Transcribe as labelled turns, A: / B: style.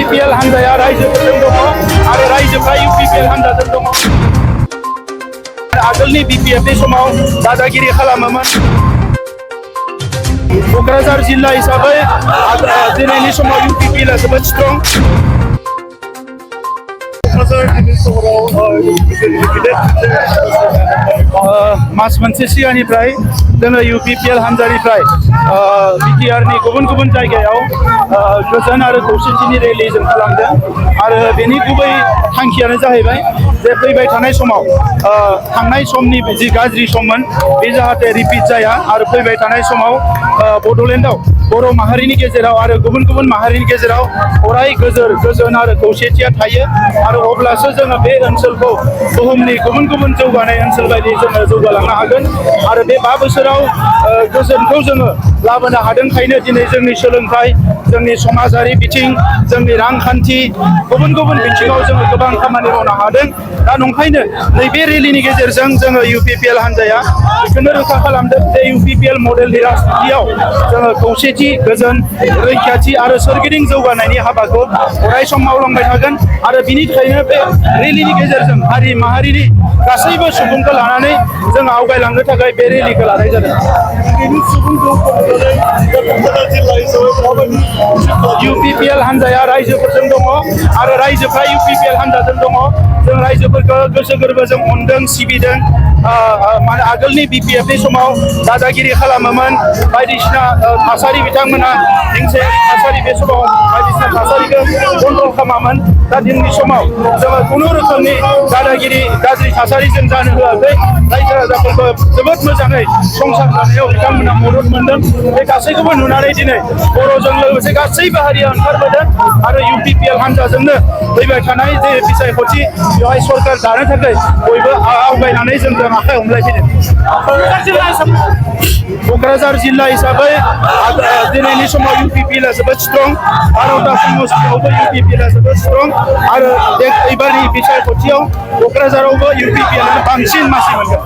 A: UPPL हानजाया रायजोफोरजों दङ आरो रायजोफ्रा UPPL हानजाजों दङ। आगोलनि BPF नि समाव दादागिरि खालामोमोन। क'क्राझार जिल्ला हिसाबै दिनैनि समाव UPPL आ जोबोद स्ट्रं। मास मोनसे सिगांनिफ्राय जोङो UPPL हानजानिफ्राय BTR नि गुबुन गुबुन जायगायाव गोजोन आरो खौसेथिनि रेलि जों खालामदों आरो बेनि गुबै थांखियानो जाहैबाय जे फैबाय थानाय समाव थांनाय समनि जि गाज्रि सममोन बे जाहाथे रिपिट जाया आरो फैबाय थानाय समाव बड'लेण्डआव बर' माहारिनि गेजेराव आरो गुबुन गुबुन माहारिनि गेजेराव अराय गोजोन आरो खौसेथिया थायो आरो अब्लासो जोङो बे ओनसोलखौ बुहुमनि गुबुन गुबुन जौगानाय ओनसोल बायदि जोङो जौगालांनो हागोन आरो बे 5 बोसोराव गोजोनखौ जोङो लाबोनो हादोंखायनो दिनै जोंनि सोलोंथाइ जोंनि समाजारि बिथिं जोंनि रांखान्थि गुबुन गुबुन बिथिङाव जोङो गोबां खामानि मावनो हादों। दा नंखायनो नैबे रेलिनि गेजेरजों जोङो UPPL हानजाया बेखौनो रोखा खालामदों जे UPPL मडेलनि राजखान्थियाव जोङो खौसेथि गोजोन रैखाथि आरो सोरगिदिं जौगानायनि हाबाखौ अराय सम मावलांबाय थागोन आरो बिनि थाखायनो बे रेलिनि गेजेरजों हारि माहारिनि गासैबो सुबुंखौ लानानै जों आवगायलांनो थाखाय बे रेलिखौ लानाय जादों। UPPL हानजाया रायजोफोरजों दङ आरो रायजोफ्रा UPPL हानजाजों दङ। जों रायजोफोरखौ गोसो गोरबोजों अनदों सिबिदों। माने आगोलनि BPF नि समाव दादागिरि खालामोमोन बायदिसिना थासारि बिथांमोना हिंसे थासारि बे समाव बायदिसिना थासारिखौ कन्ट्रल खालामामोन। दा दिनैनि समाव जोङो खुनु रोखोमनि दादागिरि गाज्रि थासारि जों जानो होआखै। रायजो राजाफोरखौ जोबोद मोजाङै संसार जानायाव बिथांमोना मदद मोनदों। बे गासैखौबो नुनानै दिनै बर'जों लोगोसे गासैबो हारिया ओंखारबोदों आरो UPPL हानजाजोंनो फैबाय थानाय जे बिसायख'थि बेवहाय सरकार दानो थाखाय बयबो आवगायनानै जोंजों आखाइ हमलायफैदों। क'क्राझार जिल्ला हिसाबै दिनैनि समाव UPPL आ जोबोद स्ट्रं। भारतआ समस्तियावबो UPPL आ जोबोद स्ट्रं आरो एबारनि बिसायख'थियाव क'क्राझारावबो UPPL आ बांसिन मासि मोनगोन।